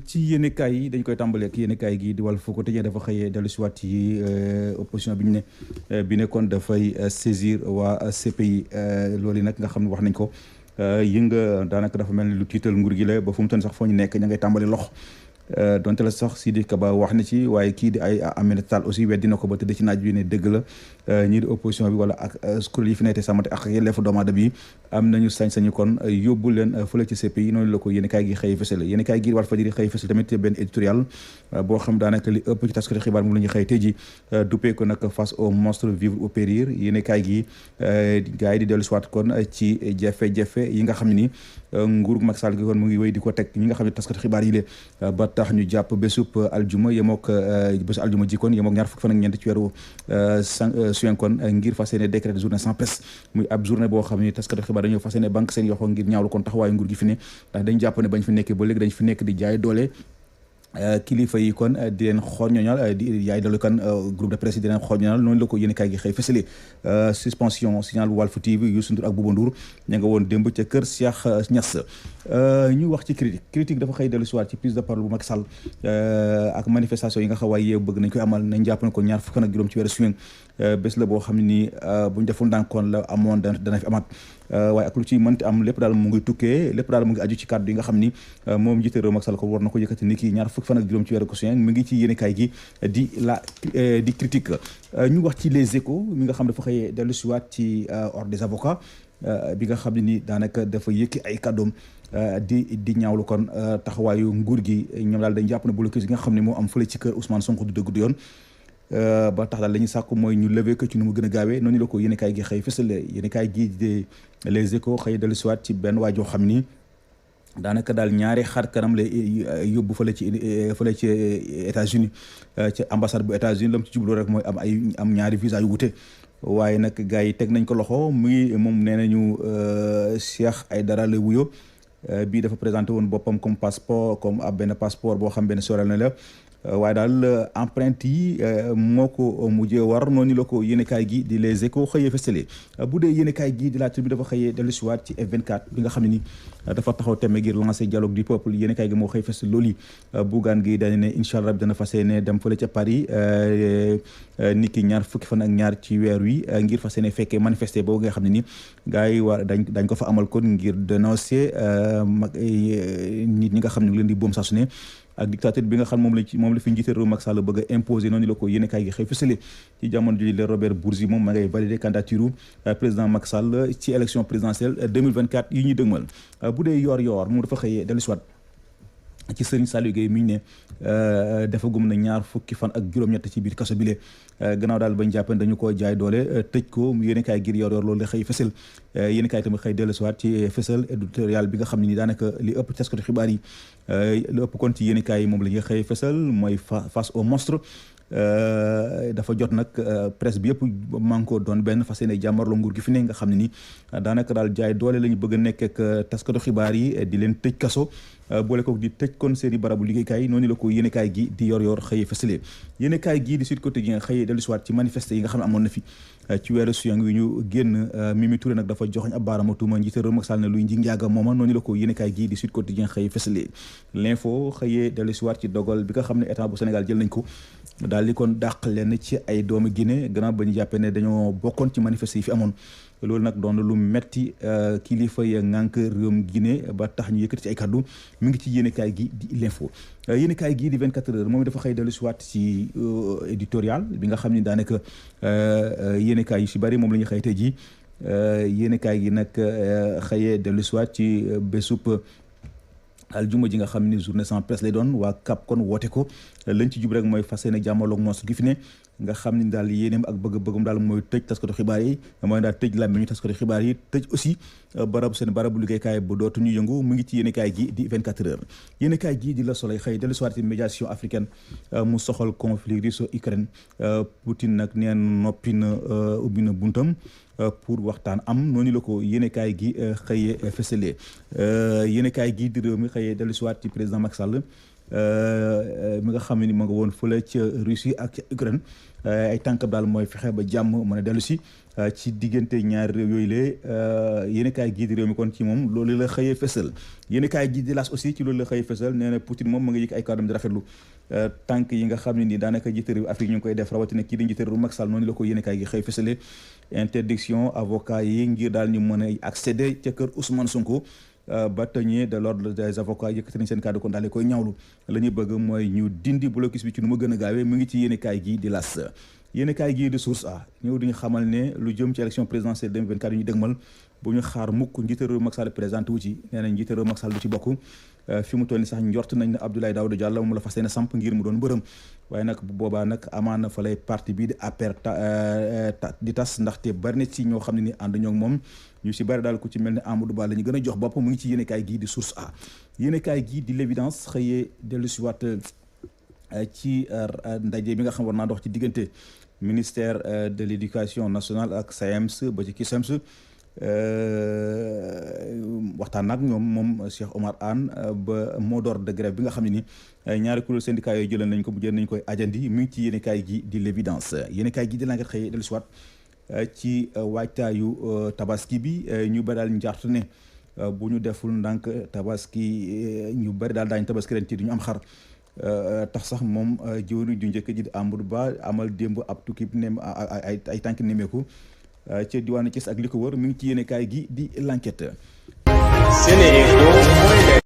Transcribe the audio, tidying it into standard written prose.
ci yéenekaay yi dañ koy tàmbalee ak yéenekaay gi di Walf Quotidien dafa xëyee dellu si waat ci opposition bi ñu ne bi nekkoon dafay saisir waa CPI loolu yi nag nga xam ne wax nañ ko yënga daanaka dafa mel ni lu tiital nguur gi la ba fu mu toll sax foo ñu nekk ña ngay tàmbali lox donte la sax Sidiki Kaba wax na ci waaye kii di ay Aminata Tall aussi weddi na ko ba tëdd ci naaj bi ne dëgg la ñii di opposition bi wala ak kuréel yi fi nekk sàmmate ak yelleefu doomu aadama bi am nañu sañ-sañu kon yóbbu leen fële ci CPI noonu la ko yéenekaay gi xëy fësal yéenekaay gi Walfadjri xëy fësal tamit benn éditorial boo xam daanaka li ëpp ci taskati xibaar moom la ñuy xëy tey ji duppee ko nag face au monstre vivre ou périr yéenekaay gi gars yi di dellu siwaat kon ci jafe-jafe yi nga xam ne ni nguur Macky Sall gi kon mu ngi wéy di ko teg ñi nga xam ne taskati xibaar yi lée ba tax ñu jàpp bésub aljuma yemook bésu aljuma ji kon yemook ñaar fukki fan ak ñeent ci weeru juin kon ngir fas yéene décret de journée sans presse muy ab journée boo xam ne taskati xibaar dañoo fas yéene banque seen yoxoo ngir ñaawlu kon taxawaayu nguur gi fi ne ndax dañ jàpp ne bañ fi nekkee ba léegi dañ fi nekk di jaay doole kilifa yi kon di leen xooñoñal di yaay dalu kan groupe de presse yi di leen xooñoñal noonu la ko yéenekaay gi xëy fësale suspension signal Walf TV Youssou Ndour ak Bouba Ndour ña nga woon démb ca kër Cheikh Niass ñu wax ci critique dafa xëy dellu soir ci prise de parole bu Macky Sall ak manifestation yi nga xaw waaye bëgg nañ koy amal nañ jàpp ne ko ñaar fukk ak juróom ci weeru juin bés la boo xam ne nii buñ deful ndànkoon la amoon dana fi amaat waaye ak lu ci mënti am lépp daal mu ngi tukkee lépp daal mu ngi aju ci kàddu yi nga xam ni moom jiite réew Macky Sall ko war na ko yëkkati ni kii ñaar fukk fan ak juróom ci weeru juin mu ngi ci yéenekaay gi di critique ñu wax ci les échos mi nga xam dafa xëyee dellu si waat ci ordre des avocats bi nga xam ne ni daanaka dafa yëkki ay kàddoom di ñaawlu kon taxawaayu nguur gi ñoom daal dañ jàpp ne blocus yi nga xam ne moo am fële ci kër Ousmane Sonko du dëgg du yoon ba tax daal la ñuy sàkku mooy ñu lever ko ci nu mu gën a gaawee noonu la ko yéenekaay gi xëy fësale yéenekaay gi di les échos xëy dellu si waat ci benn waajoo xam ni daanaka daal ñaari xar kanam lay yóbbu fële ci États-Unis ci ambassade bu États-Unis la mu ci jublu rek mooy am ñaari visa yu wute waaye nag gars yi teg nañ ko loxo moom nee nañu Cheikh Aïdara la wuyo bii dafa présenté woon boppam comme passeport comme ab benn passeport boo xam benn sorel na la waaye daal empreinte yi moo ko mujjee war noonu la ko yéenekaay gi di Les Échos xëyee fësale bu dee yéenekaay gi di La Tribune dafa xëyee dellu si waat ci F24 bi nga xam ne ni dafa taxaw teme ngir lancer dialogue du peuple yéenekaay gi moo xëy fësal loolu yi Bougane gi dañu ne incha allah dana fas yéene dem fële ca Paris nit ki ñaar fukki fan ak ñaar ci weer wi ngir fas yéene fekkee manifester boobu nga xam ne ni gars yi war dañ ko fa amal kon ngir dénoncer nit ñi nga xam ne ngi leen di boom saa su ne ak dictateur bi nga xam moom la fi njiité réew Macky Sall bëgg a imposer noonu la ko yéenekaay gi xëy fësale ci jamono ji le Robert Bourgi moom ma ngay valider candidature président Macky Sall ci élection présidentielle 2024 yi ñuy dëgmal bu dee yoor moom dafa xëyee dellu si waat ci Serigne Saliou Gueye mi ñu ne dafa gum na ñaar fukki fan ak juróom-ñett ci biir kaso bile gannaaw daal bañ jàpp ne dañu ko jaay doole tëj ko yéenekaay ngir yor loolu la xëy fësal yéenekaay tamit xëy dellu si waat ci fësal éditorial bi nga xam ne ni daanaka li ëpp taskatu xibaar yi li ëpp kon ci yéenekaay yi moom la ñuy xëy fësal mooy face au monstre dafa jot nag presse bi yëpp man ko doon benn fas yéene jàmmarloo nguur gi fi ne nga xam ne ni daanaka daal jaay doole la ñu bëgg a nekk ak taskatu xibaar yi di leen tëj kaso boole ko di tëj kon seeni barabu liggéeykaay noonu la ko yéenekaay gi di yor xëyee fësale yéenekaay gi di Sud Quotidien xëyee dellu si waat ci manifester yi nga xam ne amoon na fi ci weeru juin wi ñu génn Mimi Touré nag dafa joxoñ ab baaraama tuuma njiité réew Macky Sall ne luy nji njaaga mooma noonu la ko yéenekaay gi di Sud Quotidien xëyee fësale l'info xëyee dellu si waat ci dogal bi nga xam ne état bu Sénégal jël nañ ko daal di kon dàq leen ci ay doomu Guinée gannaaw ba ñu jàppee ne dañoo bokkoon ci manifester yi fi amoon loolu nag doon lu metti kilifa ya ngànk réewum Guinée ba tax ñu yëkkati ci ay kaddu mi ngi ci yéenekaay gi di l'info yéenekaay gi di 24 heures moom dafa xëy dellu si waat ci éditorial bi nga xam ni daanaka yéenekaay yu si bari moom la ñu xëy tey ji yéenekaay gi nag xëyee dellu si waat ci bésub aljuma ji nga xam ni journée sans presse lay doon waa CAP kon woote ko lañ ci jub rek mooy fas yéene jàmmaloog monstre gi fi ne nga xam ni daal yéeneem ak bëgg-bëggum daal mooy tëj taskatu xibaar yi mooy daal tëj làmmiñu taskatu xibaar yi tëj aussi barabu liggéeykaay bu dootuñu yëngu mu ngi ci yéenekaay gi di 24 heures yéenekaay gi di Le Soleil xëy dellu soir ci médiation africaine mu soxal conflit russo-ukraine Poutine nag neen noppi na ubbi na buntam pour waxtaan am noonu la ko yéenekaay gi xëyee fësale yéenekaay gi di réew mi xëyee dellu si waat ci président Macky Sall mi nga xam ne ni ma nga woon fële ca Russie ak ca Ukraine ay tànkam daal mooy fexe ba jàmm mën a dellu si ci diggante ñaari réew yooyu lee yéen kaay gii di réew mi kon ci moom loolu la xëyee fesal yéen kaay gii di laas aussi ci loolu la xëyee fesal nee na Poutine moom ma nga yëg ay kàddoom di rafetlu tànk yi nga xam ne nii daanaka njiité réew Afrique ñu ngi koy def rawatina kii di njiité réew Macky Sall noonu la ko yéen kaay gi xëy fesale interdiction avocat yi ngir daal ñu mën a accéder ca kër Ousmane Sonko bâtonnier de l'ordre des avocats yëkkati nañ seen kàddu kon daal di koy ñaawlu la ñu bëgg mooy ñu dindi blocus bi ci nu ma gën a gaawee mu ngi ci yéen kaay gii di las yéen kaay gii di source a ñëw di ñu xamal ne lu jëm ci élection présidentielle 2024 yi ñu dëgmal bu ñu xaar mukk njiité réew Macky Sall présenté wu ci nee na njiité réew Macky Sall du ci bokk fi mu toll ni sax njort nañ ne Abdoulaye Daouda Diallo moom la fas yéene samp ngir mu doon mbërëm waaye nag bu boobaa nag amaana fa lay parti bii di APR di tas ndaxte bari na ci ñoo xam ne ni ànd ñoo moom ñu si bari daal ku ci mel ne Amadou Ba la ñu gën a jox bopp mu ngi ci yéenekaay gii di source a yéenekaay gii di l'évidence xëyee dellu si waat ci ndaje bi nga xam war naa dox ci diggante ministère de l'éducation nationale ak SAEMS ba ci CUSEMS waxtaan nag ñoom moom Cheikh Omar Anne ba mot d'ordre de grève bi nga xam ne ni ñaari kuréel syndicat yooyu jëlee nañ ko bu jël nañ koy ajandi mu ngi ci yéenekaay gi di l'évidence yéenekaay gi di L'Enquête xëyee dellu si waat ci waajtaayu tabaski bi ñu bari daal njort ne bu ñu deful ndànk tabaski ñu bari daal daañu tabaski ren ci du ñu am xar tax sax moom jiwriñ ju njëkk ji di Amadou Ba amal démb ab tukki ay tànk nemeeku ca diwaanu Thiès ak li ko wër mu ngi ci yéenekaay gi di L'Enquête.